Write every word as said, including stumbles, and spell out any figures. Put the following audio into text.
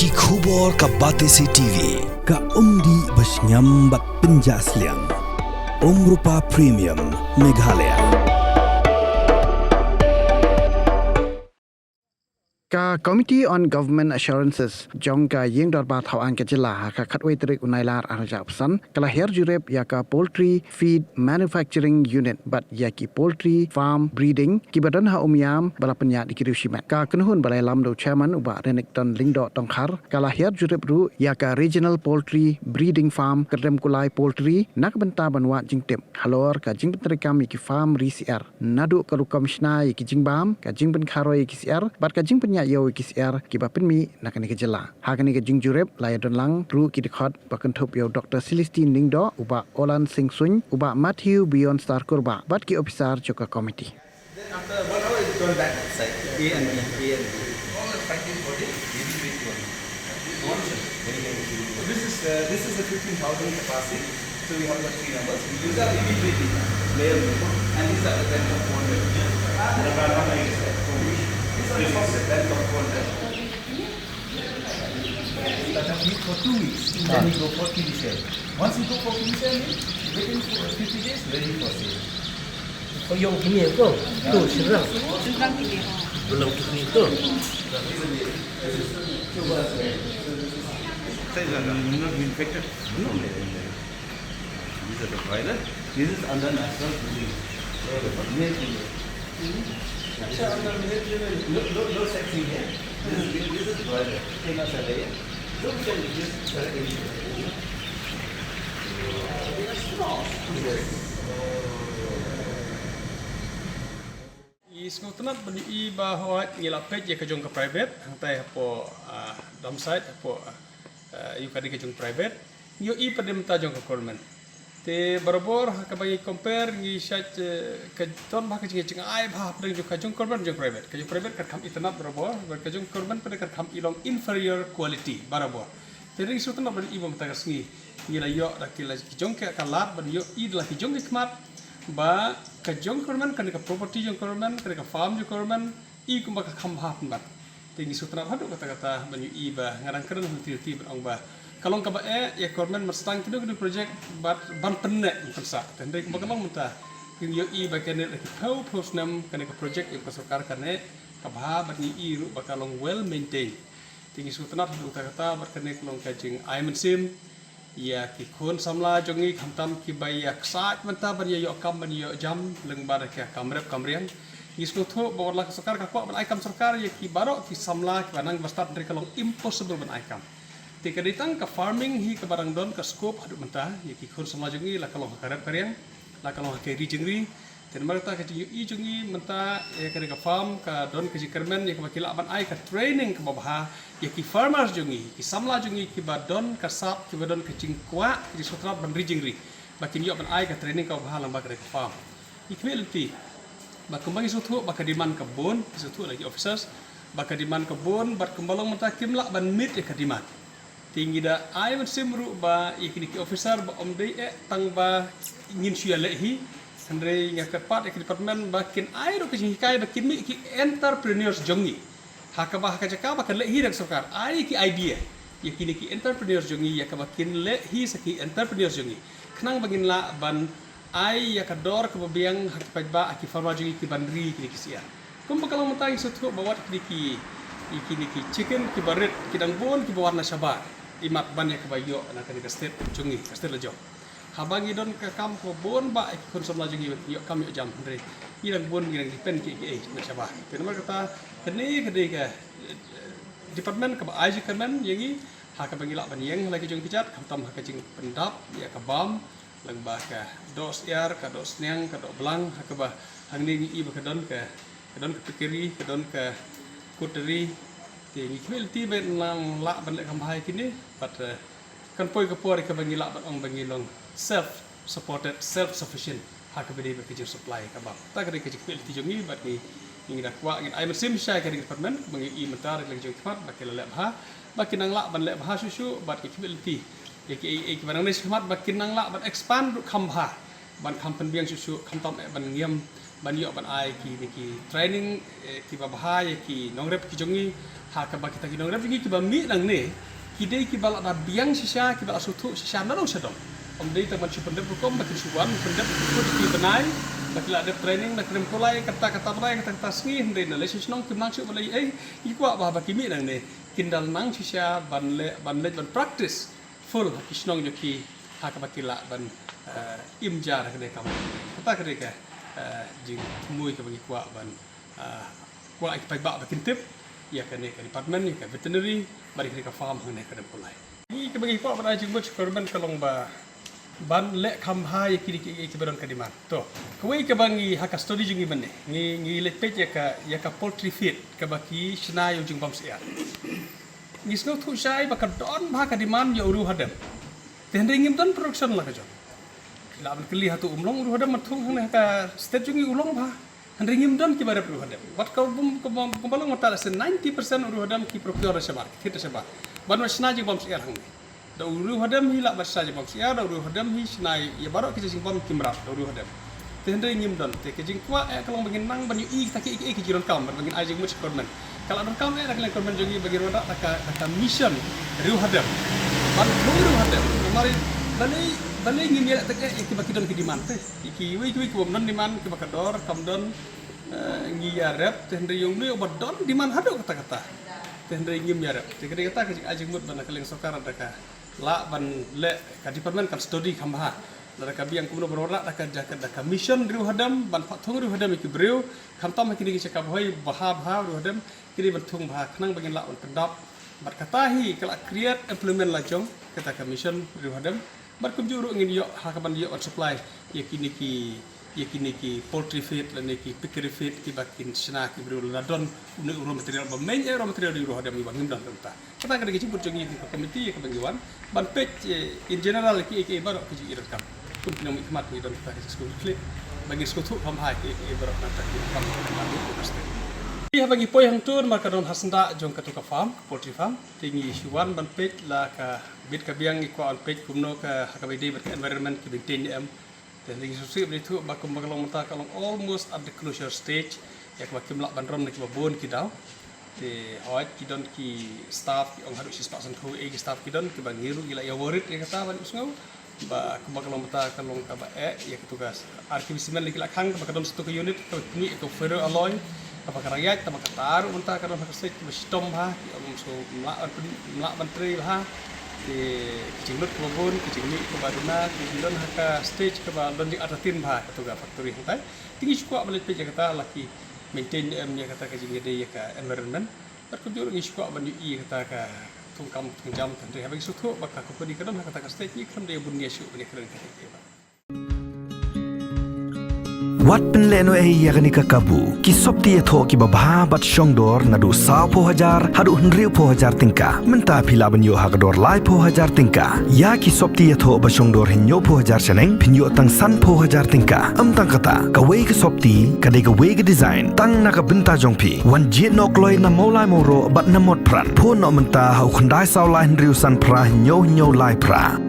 Ki khubor ka Batesi T V, ka umdih ba shngiam bad pynjah sliang. Umrupa Premium, Meghalaya. Ka Committee on Government Assurances jong ka Ïing Dorbar Thaw Aiñ ka Jylla ha ka khatwei tarik u Nailar arhajar arphew san ka la hiar jurip ïa ka Poultry Feed Manufacturing Unit bad ïa ki Poultry Farm Breeding kiba don ha Umiam ba la pynïaid da ki riew shimet. Ka kynhun ba la ïalam da u Chairman u Bah Renikton Lyngdoh Tongkhar, ka la hiar jurip ruh ïa ka Regional Poultry Breeding Farm Kyrdemkulai Poultry na ka bynta ban wad jingtip halor ka jingpyntreikam ïa ki farm ri syiar, naduh ka rukom shna ïa ki jingbam, ka jingpynkharoi ïa ki syiar bad ka jingpynïaid ïew ïa ki syiar kiba pynmih na kane ka jylla. Ha kane ka jingjurip la ïadon lang ruh ki dkhot ba kynthup ïa u Doctor Celestine Lyngdoh, u Bah Olan Singh Suin, u Bah Matthew Beyondstar Kurbah bad ki ophisar jong ka komiti. Then after one hour, it turned back outside. A and B, A and B. All the fighting for this, maybe which one? One should. Very, very few. So this is, uh, this is a fifteen thousand capacity. So we have got three numbers. We use our immediately layer before, and these are the ten thousand four hundred. Ah, the ten thousand four hundred. But that means for two weeks. Then we go for P D C L. Once we go for P D C L, within fifty days, ready for sale. Kau ïoh kine ko? Tu, seberang. Seberang kine, ha. Belum kine ko? These are the broiler. This is under natural breeding. अच्छा, under natural, no, no, no sex in here. This is, this is broiler. Kena sa layer. Ngi sngewtynnat ban ïohi ba hooid ngi la peit ïa ka jong ka private hangtai hapoh, ah, Dumsait hapoh, ah, ïa kane ka jong private. Ngi ïohi pat de mynta jong ka government. Te barabor ha kaba ngi compare ngi shait, eh, ka don bha ka jing, jingai bha hapdeng jong ka jong government jong private. Ka jong private ka kham itynnat barabor, bad ka jong government pat ka kham i long inferior quality barabor. Te ngi sngewtynnat ban ïohi ba mynta ka sngi ngi la ïoh da ki la ki jong ka, ka lad ban ïohi da la ki jong ki khmat ba ka jong government, kane ka property jong government, kane ka farm jong government, i kumba ka kham bha pynban. Te ngi sngewtynnat haduh katta katta ban ïohi ba nga dang kren ha lynti lynti ban ong ba ka long kaba eh ïa government ban sdang kino kino project bad ban pynneh ban pynsah. Te hynrei kumba ka long mynta ngi ïohi ba kane la ki phew phew snem kane ka project ïa ka sorkar kane ka bha bad ngi ïohi ruh ba ka long well maintained. Te ngi sngewtynnat haduh katta katta bad kane ka long ka jingai mynsiem ïa ki khun samla jong ngi khamtam kiba ïa ksaid mynta ban ïa ïoh kam ban ïoh jam lyngba da ka kam rep kam riang. Ngi sngewthuh ba wat la ka sorkar ka kwah ban ai kam sorkar ïa ki baroh ki samla kiba nang ba stad, hynrei ka long impossible ban ai kam. Te ka dei tang ka farming hi kaba dang don ka scope haduh mynta ïa ki khun samla jong ngi, la ka long ha ka rep ka riang, la ka long ha ka ri jingri. Te namar kata ka jingïohi jong ngi mynta ïa kane ka farm ka don ka jingkyrmen ïa kaba ki lah ban ai ka training kaba bha ïa ki farmers jong ngi, ki samla jong ngi kiba don ka sap, kiba don ka jingkwah, ka jingsngewtynnat ban ri jingri, ba kin ïoh ban ai ka training kaba bha lyngba kane ka farm. Ngi khmih lynti ba kumba ngi sngewthuh ba ka demand ka bun, ngi sngewthuh na ki officers ba ka demand ka bun, bad kumba long mynta kim lah ban meet ïa ka demand. Te ngi da ai mynsiem ruh ba ïa kine ki officer ba ym dei eh tang ba ngin shu ïaleh hi, hynrei nga kyrpad ïa ki department ba kin ai ruh ka jinghikai ba kin mih ki entrepreneurs jong ngi. Ha kaba ha ka jaka ba kan leh hi da ka sorkar, ai ki idea ïa kine ki entrepreneurs jong ngi ïa kaba kin leh hi sa ki entrepreneurs jong ngi, khnang ba ngin lah ban ai ïa ka dor kaba biang ha ki paidbah, ha ki farmer jong ngi ki ban ri kine ki syiar. Kumba ka long mynta ngi sngewthuh ba wat kine ki, ïa kine ki chicken kiba rit ki dang bun kiba wan na shabar, imat ban ïa kaba ïoh na kane ka state jong ngi, ka state la jong. Haba ngi don ka kam kaba bun ba ïa ki khun samla jong ngi ïoh kam ïoh jam, hynrei ngi dang bun ngi dang depend kiei kiei na shabar. Te namar kata kane ka dei ka, eh, department kaba ai jingkyrmen ïa ngi ha kaba ngi lah ban ïeng ha la ki jong ki jait, khamtam ha ka jingpyndap ïa ka bam lyngba ka doh syiar, ka doh sniang, ka doh blang, ha kaba hangne ngi i ba ka don ka, ka don ka piggery, ka don ka poultry. Te ngi khmih lynti ba nang lah ban leh kham bha ïa kine, bad, eh, kan poi ka por ïa kaba ngi lah ban ong ba ngi long self supported, self sufficient ha kaba dei bad ka jingsupply ka bam. Kata ka dei ka jingkhmih lynti jong ngi bad ngi, ngi da kwah ngin ai mynsiem sha ka ri department ba ngi i mynta da ka jingkhmat ba ki la leh bha, ba kin nang lah ban leh bha shuh shuh, bad ngi khmih lynti ïa kiei kiei kiba nangne shakhmat ba kin nang lah ban expand ruh kham bha, ban kham pynbiang shuh shuh, khamtam eh ban ngiam ban ïoh ban ai ki, ki training, eh, kiba bha ïa ki nongrep ki jong ngi, ha kaba kita ki nongrep jong ngi kiba mih nangne ki dei kiba la da biang shisha, kiba la sngewthuh shisha na nong sha dong. Ym dei tang ban shu pyndep rukom, ba kin shu wan pyndep kut ki bnai, ba ki la dep training na krim kulai, kata kata bnai, kata kata sngi, hynrei na leit sha shnong kim nang shuh ban leit ei. Ngi kwah ba haba ki mih nangne kin da nang shisha ban leit, ban leit ban practice full ha ki shnong jong ki, ha kaba ki lah ban, eh, im jar ha kane ka kam. Kata ka dei ka, eh, jingthmu kaba ngi kwah ban, eh, kwah ïa ki paidbah ba kin tip ïa kane ka department, ïa ka veterinary bad ïa kane ka farm hangne ha Kdem Kulai. Ngi kaba ngi kwah ban ai jingmut sha ka government ka long ba ban leh kham bha ïa kine ki, ïa kiba don ka demand. To, kawei kaba ngi ha ka study jong ngi mynne, ngi, ngi leit peit ïa ka, ïa ka poultry feed kaba ki shna ïa u jingbym syiar. Ngi sngewthuh shai ba ka don bha ka demand ïa u riew hadem. Te hynrei ngim don production la ka jong. Lah ban kylli hato um long u riew hadem ban thung hangne ha ka state jong ngi, u long bha. Hynrei ngim don kiba rep riew hadem. Wat ka bym, ka bym, ka bym long mynta, lehse ninety percent u riew hadem ki procure da shabar, ki thied da shabar. Ban wan shna jingbym syiar hangne. Da u riew hadem hi lah ban shna jingbym syiar, da u riew hadem hi shna ïa baroh ki jingbym ki mrad da u riew hadem. Te hynrei ngim don. Te ka jingkwah eh ka long ba ngin nang ban ïohi kita kiei kiei ki jingdonkam, ban ngin ai jingmut sha ka government. Ka la donkam eh na ka liang ka government jong ngi ba ngin wanrah da ka, da ka mission riew hadem. Ban thung riew hadem. Namar balei, balei ngim ïaleh tang eh ïa kiba ki don ki demand te. Ïa kiwei kiwei kiba ym don demand, kiba ka dor kam don, eh, ngi ïarep, te hynrei ïa une uba don demand haduh katta katta, te hynrei ngim ïarep. Te ka dei kata ka jingai jingmut ba na ka liang sorkar lada ka lah ban leh, ka department kan study kham bha, lada ka biang kumno ban wanrah da ka, da ka, da ka mission riew hadem, ban pat thung riew hadem ïa ki briew, khamtam ha kine ki jaka ba hoi bha bha riew hadem, ki dei ban thung bha khnang ba ngin lah ban pyndap. Bad kata hi ka lah create employment la jong kata ka mission riew hadem. Bad kumjuh ruh ngin ïoh ha kaban ïoh ban supply ïa kine ki, ïa kine ki poultry feed lane ki piggery feed kiba kin shna ki briew, lada don une u raw material ba main, eh, raw material ïa u riew hadem ba ngim don kumta. Kata ka dei ka jingmut jong ngi kum ka committee ïa kaba ngi wan ban peit, eh, in general kiei kiei baroh ki jingïadonkam. Kum ki nongmihkhmat ngi don kata ka jingsngewthuh ba ngin sngewthuh kham bha kiei kiei baroh nangta ki kam ka dei ka state. Haba ngi poi hangto namar ka don ha syndah jong katu ka farm, ka poultry farm. Te ngi shu wan ban peit la ka bit ka biang, ngi kwah ban peit kumno ka, ha kaba ïadei bad ka environment, ki maintain ne em. Te ngi shu sngewthuh ba kumba ka long mynta ka long almost at the closure stage, ïa kaba kim lah ban rem na kiba bun ki daw. Te hooid ki don ki staff ki ong haduh shispah sanphew eh ki staff ki don, kiba ngi ruh ngi la ïa worried ïa kata ban ïohsngew. Ba kumba ka long mynta ka long kaba eh ïa katu ka ar kiwi cement la ki la khang, kaba ka don satu ka unit kaba pynmih ïa ka ferro alloy, kaba ka rang ïaid, kaba kata ruh mynta ka don ha ka stage kaba shitom bha, ki ong shu ym lah ban pyn-, ym lah ban trei bha. Te ki jinglut kaba bun, ki jingmih kaba duna, ki jingdon ha ka stage kaba don jingartatien bha katu ka factory hangtai. Te ngi shu kwah ban leit peit ïa kata la ki maintain ne em ïa kata ka jingïadei ïa ka environment. Bad kumjuh ruh ngi shu kwah ban ïohi ïa kata ka thungkam thungjam, hynrei haba ngi sngewthuh ba ka company ka don ha kata ka stage, ngi khlem da ïa bun nia shuh ban ïakren kata ka. Wat pynlehnohei ïa kane ka kabu. Ki sopti ïathoh kiba bha bad shongdor naduh sawphew hajar haduh hynriewphew hajar tyngka. Mynta phi lah ban ïoh ha ka dor laiphew hajar tyngka. Ïa ki sopti ïathoh ba shongdor hynñiewphew hajar shaneng phin ïoh tang sanphew hajar tyngka. Ym tang kata, kawei ka sopti ka dei kawei ka design tang na ka bynta jong phi. Wan jied noh kloi na Mawlai Mawroh bad na Motphran. Phone noh mynta ha u khyndai saw lai hynriew san phra hynñiew hynñiew lai phra.